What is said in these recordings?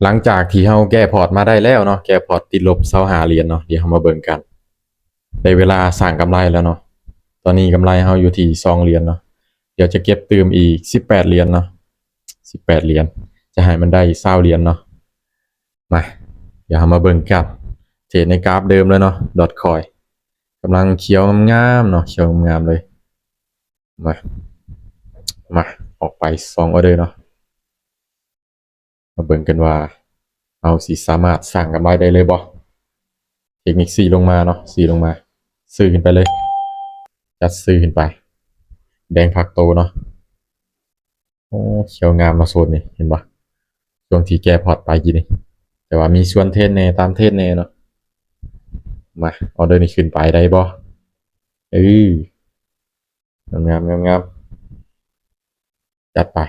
ຫຼັງຈາກທີ່ເຮົາແກ້ພອດມາໄດ້ແລ້ວເນາະ, ແກ້ພອດຕິດລົບຊາວຫ້າຫຼຽນເນາະ, ດຽວເຮົາມາເບິ່ງກັນ. ໄດ້ເວລາສ້າງກຳໄລແລ້ວເນາະ. ຕອນນີ້ກຳໄລເຮົາຢູ່ທີ່ສອງຫຼຽນເນາະ. ດຽວຈະເກັບຕື່ມອີກສິບແປດຫຼຽນເນາະ, ສິບແປດຫຼຽນ, ຈະໃຫ້ມັນໄດ້ຊາວຫຼຽນເນາະ. ມາ, ດຽວເຮົາມາເບິ່ງກັນ. ເທຣດໃນກາຟເດີມເລີຍເນາະ, ດອດຄອຍ ກຳລັງຂຽວງາມໆເນາະ, ຂຽວງາມໆເລີຍ. ມາ, ມາ, ອອກໄປສອງອໍເດີເນາະ. ມາເບິ່ງກັນວ່າເຮົາຊິສາມາດສ້າງກຳໄລໄດ້ເລີຍບໍ່? ເທັກນິກຊີ້ລົງມາເນາະ, ຊີ້ລົງມາ, ຊື້ຂຶ້ນໄປເລີຍ, ຈັດຊື້ຂຶ້ນໄປ, ແບ່ງພັກໂຕເນາະ. ໂອ້ ຂຽວງາມເນາະໂຊນນີ້, ເຫັນບໍ່? ຊ່ວງທີ່ແກ້ພອດໄປກີ້ນີ້, ແຕ່ວ່າມີຊວນເທຣນແດ່, ຕາມເທຣນແດ່ເນາະ. ມາ, ອໍເດີນີ້ຂຶ້ນໄປໄດ້ບໍ່? ເອີ, ງາມໆ, ງາມໆ, ຈັດໄປ.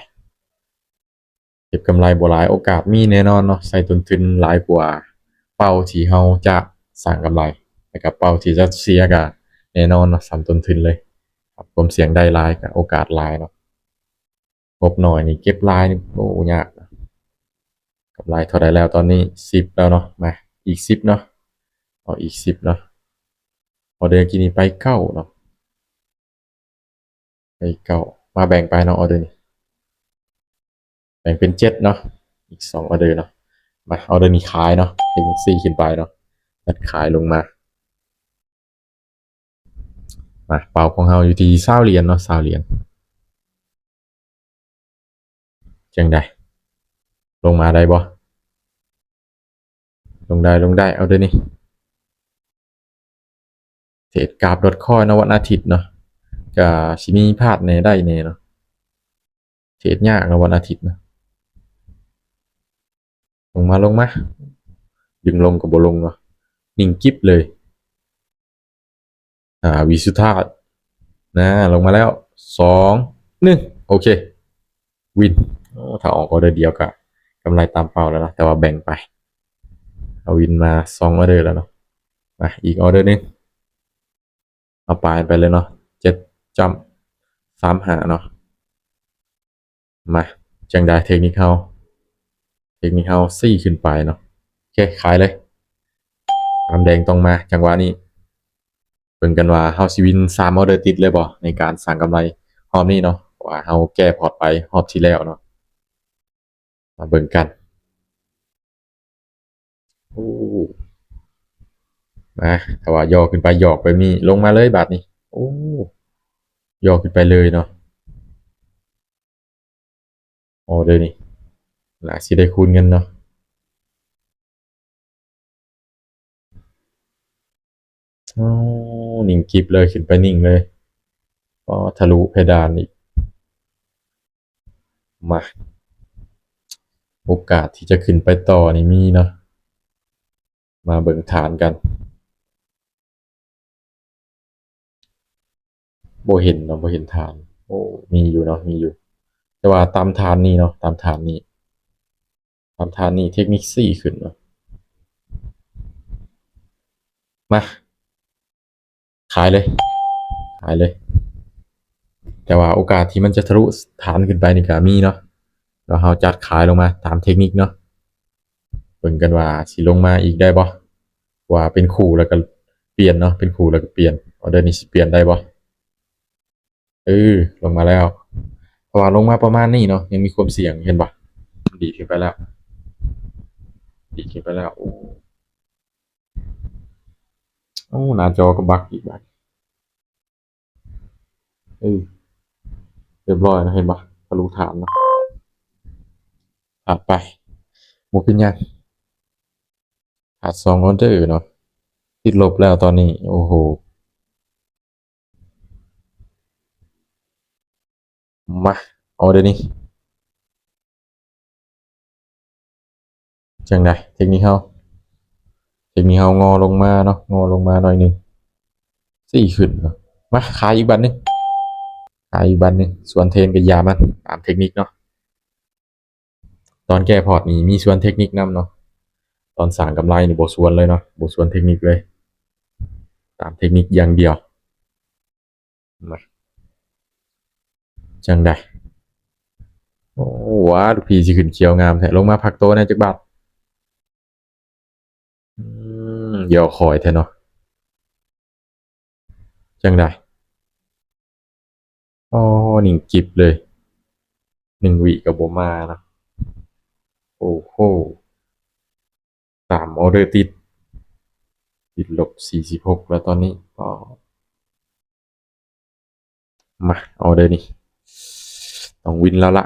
ເກັບກຳໄລບໍ່ຫຼາຍ, ໂອກາດມີແນ່ນອນເນາະ, ໃສ່ຕົ້ນທຶນຫຼາຍກວ່າເປົ້າທີ່ເຮົາຈະສ້າງກຳໄລ, ແລ້ວກະເປົ້າທີ່ຈະເສຍກະແນ່ນອນເນາະ, ສ່ຳຕົ້ນທຶນເລີຍ. ຄວາມສ່ຽງໄດ້ຫຼາຍກະໂອກາດຫຼາຍເນາະ. ງົບໜ້ອຍນີ້ເກັບຫຼາຍນີ້ ໂອ້ ຍາກ. ກຳໄລເທົ່າໃດແລ້ວ? ຕອນນີ້ສິບແລ້ວເນາະ. ມາ ອີກສິບເນາະ, ເອົາອີກສິບເນາະ. ອໍເດີກີ້ນີ້ໄປເກົ້າເນາະ. ໄປເກົ້າ, ມາແບ່ງໄປເນາະ ອໍເດີນີ້, ແບ່ງເປັນເຈັດເນາະ, ອີກສອງອໍເດີເນາະ. ມາ ອໍເດີນີ້ຂາຍເນາະ, ເທັກນິກຊີ້ຂຶ້ນໄປເນາະ, ຕັດຂາຍລົງມາ. ມາ ເປົ້າຂອງເຮົາຢູ່ທີ່ຊາວຫຼຽນເນາະ, ຊາວຫຼຽນ. ຈັ່ງໃດ? ລົງມາໄດ້ບໍ່? ລົງໄດ້, ລົງໄດ້. ເອົາເດີນີ້, ເທຣດກາຟດອດຄອຍເນາະ, ວັນອາທິດເນາະ, ກະຊິມີພາດແດ່ໄດ້ແດ່ເນາະ, ເທຣດຍາກເນາະ ວັນອາທິດເນາະ. ລົງມາ, ລົງມາ, ດຶງລົງກໍບໍ່ລົງເນາະ, ນິ່ງກິບເລີຍ. ອ່າ ວິສຸທາດນະ ລົງມາແລ້ວ ສອງ ໜຶ່ງ ໂອເຄ ວິນ. ໂອ້ ຖ້າອອກອໍເດີດຽວກະກຳໄລຕາມເປົ້າແລ້ວເນາະ, ແຕ່ວ່າແບ່ງໄປ ເອົາວິນມາສອງອໍເດີແລ້ວເນາະ. ມາອີກອໍເດີໜຶ່ງ, ເອົາປາຍໄປເລີຍເນາະ ເຈັດຈຸດສາມຫ້າເນາະ. ມາ ຈັ່ງໃດເທັກນິກເຮົາ, ເທັກນິກເຮົາຊີ້ຂຶ້ນໄປເນາະ. ໂອເຄ ຂາຍເລີຍ, ນ້ຳແດງຕ້ອງມາຈັງຫວະນີ້. ເບິ່ງກັນວ່າເຮົາຊິວິນສາມອໍເດີຕິດເລີຍບໍ່ ໃນການສ້າງກຳໄລຮອບນີ້ເນາະ, ເພາະວ່າເຮົາແກ້ພອດໄປຮອບທີ່ແລ້ວເນາະ. ມາເບິ່ງກັນ. ໂອ້ ມາ ຖ້າວ່າຫຍໍ້ຂຶ້ນໄປ ຫຍໍ້ໄປນີ້ ລົງມາເລີຍບາດນີ້. ໂອ້ ຫຍໍ້ຂຶ້ນໄປເລີຍເນາະ. ອໍເດີນີ້ ໜ້າຊິໄດ້ຄູນເງິນເນາະ. ໂອ້ ນິ່ງກິບເລີຍ, ຂຶ້ນໄປນິ່ງເລີຍ. ອໍ ທະລຸເພດານອີກ. ມາ ໂອກາດທີ່ຈະຂຶ້ນໄປຕໍ່ນີ້ມີເນາະ. ມາເບິ່ງຖານກັນ. ບໍ່ເຫັນເນາະ, ບໍ່ເຫັນຖານ. ໂອ້ ມີຢູ່ເນາະ, ມີຢູ່. ແຕ່ວ່າຕາມຖານນີ້ເນາະ, ຕາມຖານນີ້, ຕາມຖານນີ້ເທັກນິກຊີ້ຂຶ້ນເນາະ. ມາ ຂາຍເລີຍ, ຂາຍເລີຍ. ແຕ່ວ່າໂອກາດທີ່ມັນຈະທະລຸຖານຂຶ້ນໄປນີ້ກະມີເນາະ, ແລ້ວເຮົາຈັດຂາຍລົງມາຕາມເທັກນິກເນາະ. ເບິ່ງກັນວ່າຊິລົງມາອີກໄດ້ບໍ່? ວ່າເປັນຄູ່ແລ້ວກໍປ່ຽນເນາະ, ເປັນຄູ່ແລ້ວກໍປ່ຽນ. ອໍເດີນີ້ຊິປ່ຽນໄດ້ບໍ່? ເອີ ລົງມາແລ້ວ. ເພາະວ່າລົງມາປະມານນີ້ເນາະ, ຍັງມີຄວາມສ່ຽງ, ເຫັນບໍ່? ດີດຂຶ້ນໄປແລ້ວ, ດີດຂຶ້ນໄປແລ້ວ. ໂອ້ ໂອ້ ໜ້າຈໍກໍບັກອີກບາດ. ເອີ ຮຽບຮ້ອຍເນາະ, ເຫັນບໍ່? ທະລຸຖານເນາະ. ຂາດໄປ, ບໍ່ເປັນຫຍັງ. ຂາດສອງອໍເດີເນາະ, ຕິດລົບແລ້ວຕອນນີ້. ໂອ້ໂຫ. ມາ ອໍເດີນີ້ ຈັ່ງໃດ? ເທັກນິກເຮົາ, ເທັກນິກເຮົາງໍລົງມາເນາະ, ງໍລົງມາໜ້ອຍໜຶ່ງ, ຊີ້ຂຶ້ນເນາະ. ມາ ຂາຍອີກບາດໜຶ່ງ, ຂາຍອີກບາດໜຶ່ງ. ສວນເທຣນກໍຢ່າມັນ, ຕາມເທັກນິກເນາະ. ຕອນແກ້ພອດນີ້ມີສວນເທັກນິກນຳເນາະ, ຕອນສ້າງກຳໄລນີ້ບໍ່ສວນເລີຍເນາະ, ບໍ່ສວນເທັກນິກເລີຍ, ຕາມເທັກນິກຢ່າງດຽວ. ມາ ຈັ່ງໃດ? ໂອ້ ວ້າ ລູກພີ່ຊິຂຶ້ນຂຽວງາມແທ້. ລົງມາພັກໂຕແດ່ຈັກບາດ. ອືມ ດຽວຄອຍແທ້ເນາະ. ຈັ່ງໃດ? ອໍ ນິ່ງກິບເລີຍ. ໜຶ່ງວິກໍບໍ່ມາເນາະ. ໂອ້ໂຫ ສາມອໍເດີຕິດ ຕິດລົບສີ່ສິບຫົກແລ້ວຕອນນີ້. ອໍ ມາ ອໍເດີນີ້ຕ້ອງວິນແລ້ວລະ.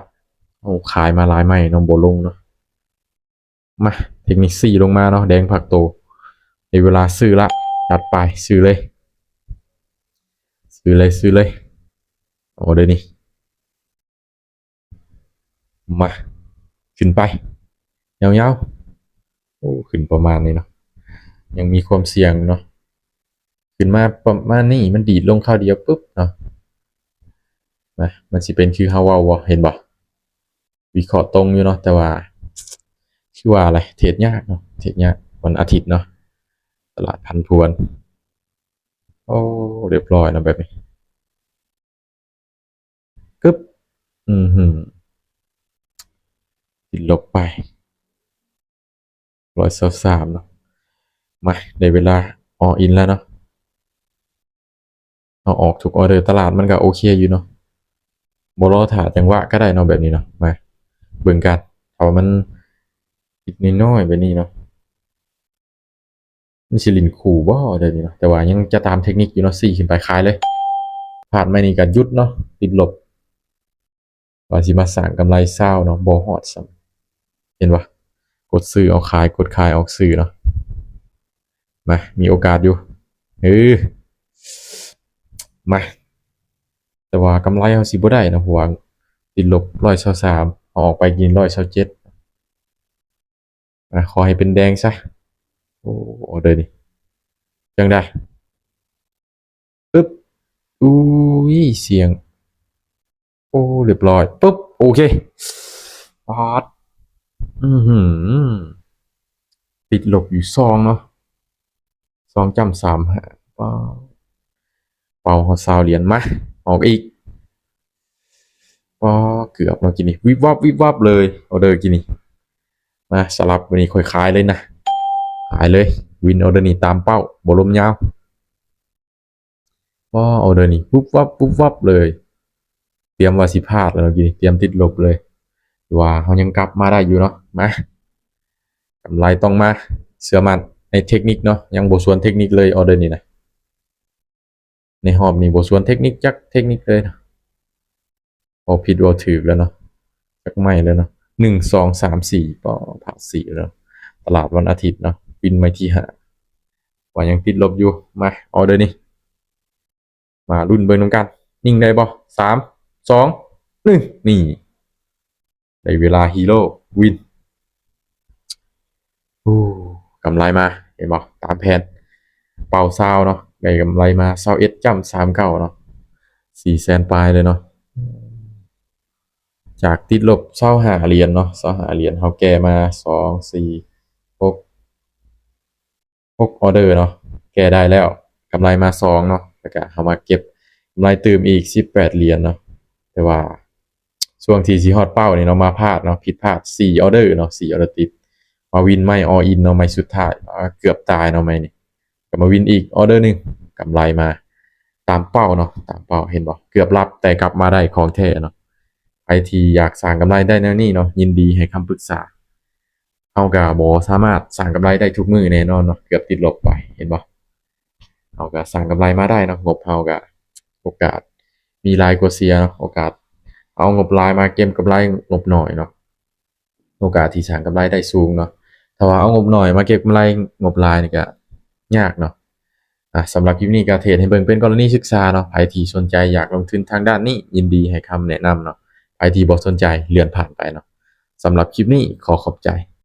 ໂອ້ ຂາຍມາຫຼາຍໄມ້ເນາະ ບໍ່ລົງເນາະ. ມາ ເທັກນິກສີ່ລົງມາເນາະ ແດງພັກໂຕ. ໃນເວລາຊື້ລະ ຈັດໄປ ຊື້ເລີຍ ຊື້ເລີຍ ຊື້ເລີຍ. ອໍເດີນີ້ ມາ ຂຶ້ນໄປຍາວໆ. ໂອ້ ຂຶ້ນປະມານນີ້ເນາະ ຍັງມີຄວາມສ່ຽງເນາະ. ຂຶ້ນມາປະມານນີ້ ມັນດີດລົງຄາວດຽວປຶບເນາະ. ມາ ມັນຊິເປັນຄືເຮົາເວົ້າບໍ່? ເຫັນບໍ່? ວິເຄາະຕົງຢູ່ເນາະ ແຕ່ວ່າຄືວ່າແຫຼະ ເທຣດຍາກເນາະ ເທຣດຍາກ. ວັນອາທິດເນາະ ຕະຫຼາດຜັນຜວນ. ໂອ້ ຮຽບຮ້ອຍເນາະແບບນີ້. ກຶບ ອືຫື ຕິດລົບໄປ ຮ້ອຍຊາວສາມເນາະ. ມາ ໄດ້ເວລາອໍອິນແລ້ວເນາະ. ເຮົາອອກທຸກອໍເດີ ຕະຫຼາດມັນກໍໂອເຄຢູ່ເນາະ. ບໍ່ລໍຖ້າຈັງຫວະກໍໄດ້ເນາະ ແບບນີ້ເນາະ. ມາເບິ່ງກັນ ຖ້າວ່າມັນຜິດນ້ອຍໆແບບນີ້ເນາະ ມັນຊິຫຼິ້ນຄູ່ບໍ່ເດນີ້ເນາະ. ແຕ່ວ່າຍັງຈະຕາມເທັກນິກຢູ່ເນາະ ສີ່ຂຶ້ນໄປຂາຍເລີຍ. ພາດໄມ້ນີ້ກໍຢຸດເນາະ ຕິດລົບ. ວ່າຊິມາສ້າງກຳໄລຊາວເນາະ ບໍ່ຮອດຊ້ຳ. ເຫັນບໍ່? ກົດຊື້ອອກຂາຍ ກົດຂາຍອອກຊື້ເນາະ. ມາ ມີໂອກາດຢູ່. ເອີ ມາ ແຕ່ວ່າກຳໄລເຮົາຊິບໍ່ໄດ້ເນາະ ເພາະວ່າຕິດລົບຮ້ອຍຊາວສາມ ເຮົາອອກໄປກິນຮ້ອຍຊາວເຈັດ. ອ່ະ ຂໍໃຫ້ເປັນແດງຊະ. ໂອ້ ອໍເດີນີ້ ຈັ່ງໃດ? ປຶບ ອຸ້ຍ ສ່ຽງ. ໂອ້ ຮຽບຮ້ອຍ ປຶບ ໂອເຄ. ປາດ ອືຫື ຕິດລົບຢູ່ສອງເນາະ ສອງຈ້ຳສາມຫ້າ. ປາດ ເປົ່າຮອດຊາວຫຼຽນ ມາ ອອກອີກ. ປາດ ເກືອບເນາະ ກີ້ນີ້ ວິບວັບວິບວັບເລີຍ ອໍເດີກີ້ນີ້. ມາ ສະຫຼັບ ມື້ນີ້ຂ້ອຍຂາຍເລີຍນະ ຂາຍເລີຍ ວິນອໍເດີນີ້ຕາມເປົ້າ ບໍ່ລົມຍາວ. ອໍ ອໍເດີນີ້ ວຸບວັບວຸບວັບເລີຍ. ຕຽມວ່າຊິພາດແລ້ວເນາະ ກີ້ນີ້ ຕຽມຕິດລົບເລີຍ ແຕ່ວ່າເຮົາຍັງກັບມາໄດ້ຢູ່ເນາະ. ມາ ກຳໄລຕ້ອງມາ ເຊື່ອໝັ້ນໃນເທັກນິກເນາະ ຍັງບໍ່ສວນເທັກນິກເລີຍ ອໍເດີນີ້ນະ. ໃນຮອບນີ້ບໍ່ສວນເທັກນິກຈັກເທັກນິກເລີຍ. ເວົ້າຜິດເວົ້າຖືກແລ້ວເນາະ ຈັກໄມ້ແລ້ວເນາະ ໜຶ່ງ ສອງ ສາມ ສີ່ ປໍ ພາດສີ່ແລ້ວ. ຕະຫຼາດວັນອາທິດເນາະ ວິນໄມ້ທີຫ້າ ວ່າຍັງຕິດລົບຢູ່. ມາ ອໍເດີນີ້ ມາລຸ້ນເບິ່ງນຳກັນ ຍິງໄດ້ບໍ່? ສາມ ສອງ ໜຶ່ງ ນີ້ ໄດ້ເວລາຮີໂຣວິນ. ໂອ້ ກຳໄລມາ ເຫັນບໍ່? ຕາມແຜນ ເປົ້າຊາວເນາະ ໄດ້ກຳໄລມາຊາວເອັດຈ້ຳສາມເກົ້າເນາະ ສີ່ແສນປາຍເລີຍເນາະ. ຈາກຕິດລົບຊາວຫ້າຫຼຽນເນາະ ຊາວຫ້າຫຼຽນ ເຮົາແກ່ມາສອງ ສີ່ ຫົກ ຫົກອໍເດີເນາະ ແກ່ໄດ້ແລ້ວ ກຳໄລມາສອງເນາະ ແລ້ວກະເຮົາມາເກັບກຳໄລຕື່ມອີກສິບແປດຫຼຽນເນາະ. ແຕ່ວ່າຊ່ວງທີ່ຊິຮອດເປົ້ານີ້ເນາະ ມາພາດເນາະ ຜິດພາດສີ່ອໍເດີເນາະ ສີ່ອໍເດີຕິດ ມາວິນໄມ້ອໍອິນເນາະ ໄມ້ສຸດທ້າຍ ອາ ເກືອບຕາຍເນາະໄມ້ນີ້. ກໍມາວິນອີກອໍເດີໜຶ່ງ ກຳໄລມາຕາມເປົ້າເນາະ ຕາມເປົ້າ ເຫັນບໍ່? ເກືອບຫຼັບ ແຕ່ກັບມາໄດ້ຂອງແທ້ເນາະ. ໃຜທີ່ຢາກສ້າງກຳໄລໄດ້ແນວນີ້ເນາະ ຍິນດີໃຫ້ຄຳປຶກສາ. ເຮົາກໍບໍ່ສາມາດສ້າງກຳໄລໄດ້ທຸກມື້ແນ່ນອນເນາະ ເກືອບຕິດລົບໄປ ເຫັນບໍ່? ເຮົາກໍສ້າງກຳໄລມາໄດ້ເນາະ ງົບເຮົາກໍ ໂອກາດມີຫຼາຍກວ່າເສຍເນາະ ໂອກາດເອົາງົບຫຼາຍມາເກັບກຳໄລງົບໜ້ອຍເນາະ ໂອກາດທີ່ສ້າງກຳໄລໄດ້ສູງເນາະ. ຖ້າວ່າເອົາງົບໜ້ອຍມາເກັບກຳໄລງົບຫຼາຍນີ້ກໍຍາກເນາະ. ອ່າ ສຳລັບຄລິບນີ້ກໍເທດໃຫ້ເບິ່ງເປັນກໍລະນີສຶກສາເນາະ. ໃຜທີ່ສົນໃຈຢາກລົງທຶນທາງດ້ານນີ້ ຍິນດີໃຫ້ຄຳແນະນຳເນາະ. ໃຜທີ່ບໍ່ສົນໃຈເລື່ອນຜ່ານໄປເນາະ. ສຳລັບຄລິບນີ້ຂໍຂອບໃຈ.